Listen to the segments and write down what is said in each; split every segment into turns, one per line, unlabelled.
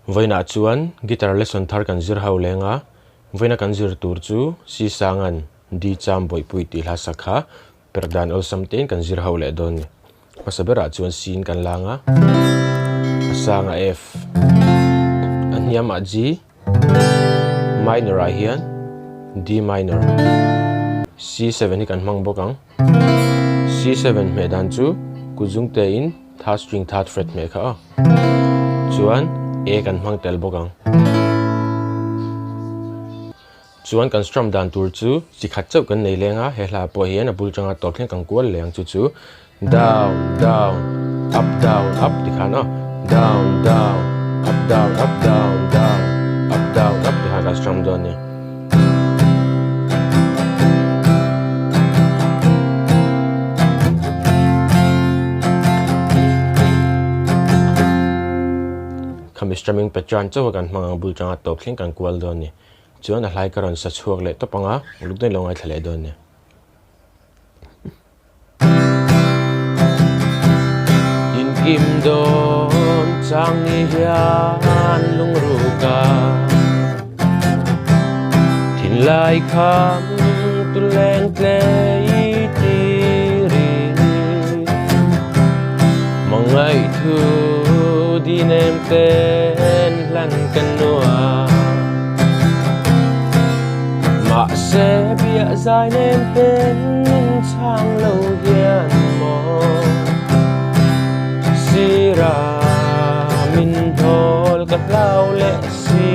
Vawiinah chuan guitar lesson thar kan zir ho leng a, vawiina kan zir tur chu C Sanga'n D Cham Bawihpui tih hla sak kha perh dan awlsam tein kan zir ho leh dawn ni. Hmasa berah chuan C in kan lang a, a sangah F, a hniamah G, minor ah hian D minor, C7 hi kan hmang bawk ang. C7 hmeh dan chu kut zung tein third string third fret hmeh kha aw. Chuan A kan hmang tel bawk ang. Chuan kan strum dan tur chu chi khat chauh kan nei leng a, he hla pawh hian a bul tanga tawp thleng kan kual leh ang chu chu down down up down up ti khan aw down down up down up down down up down up ti khan kan strum dawn a ni. Khami strumming pattern chauh a kan hmang ang bul tanga tawp thleng kan kual dawn a ni. Chuan a hlai ka rawn sa chhuak leh tawp ang a, uluk daih lo ngaithla leh dawn a ni. Inkim dawn chang ni hian lungruk a thinlai kham tu leng tlei tiri mangaih thu di nem ten hlan kan nuam Mahse biah zai nen ten min chhang lo hian maw Sira min hnawl ka hlau leh si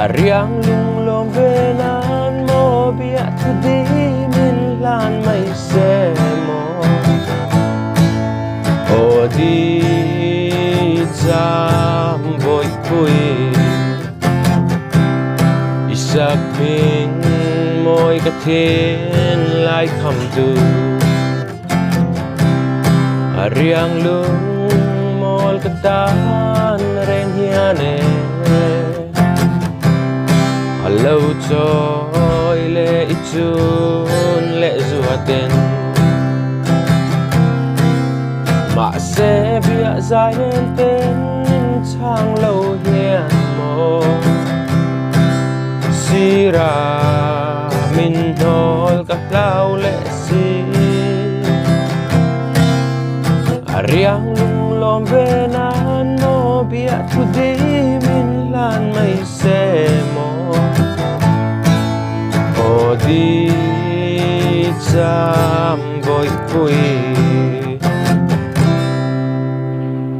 A riang lung lawm ve nan maw biah thu di min hlan mai se maw Aw di cham bawihpui I sak hming mawi ka thin lai kham tu A riang lung mawl ka tan reng hian e A lo chawi leh i chun leh zuaten Mahse biah zai nen ten min chhang lo hian maw Sira min hnawl ka hlau leh si A riang lung lawm ve nan maw biah thu di min hlan mai se maw Aw di cham bawihpui.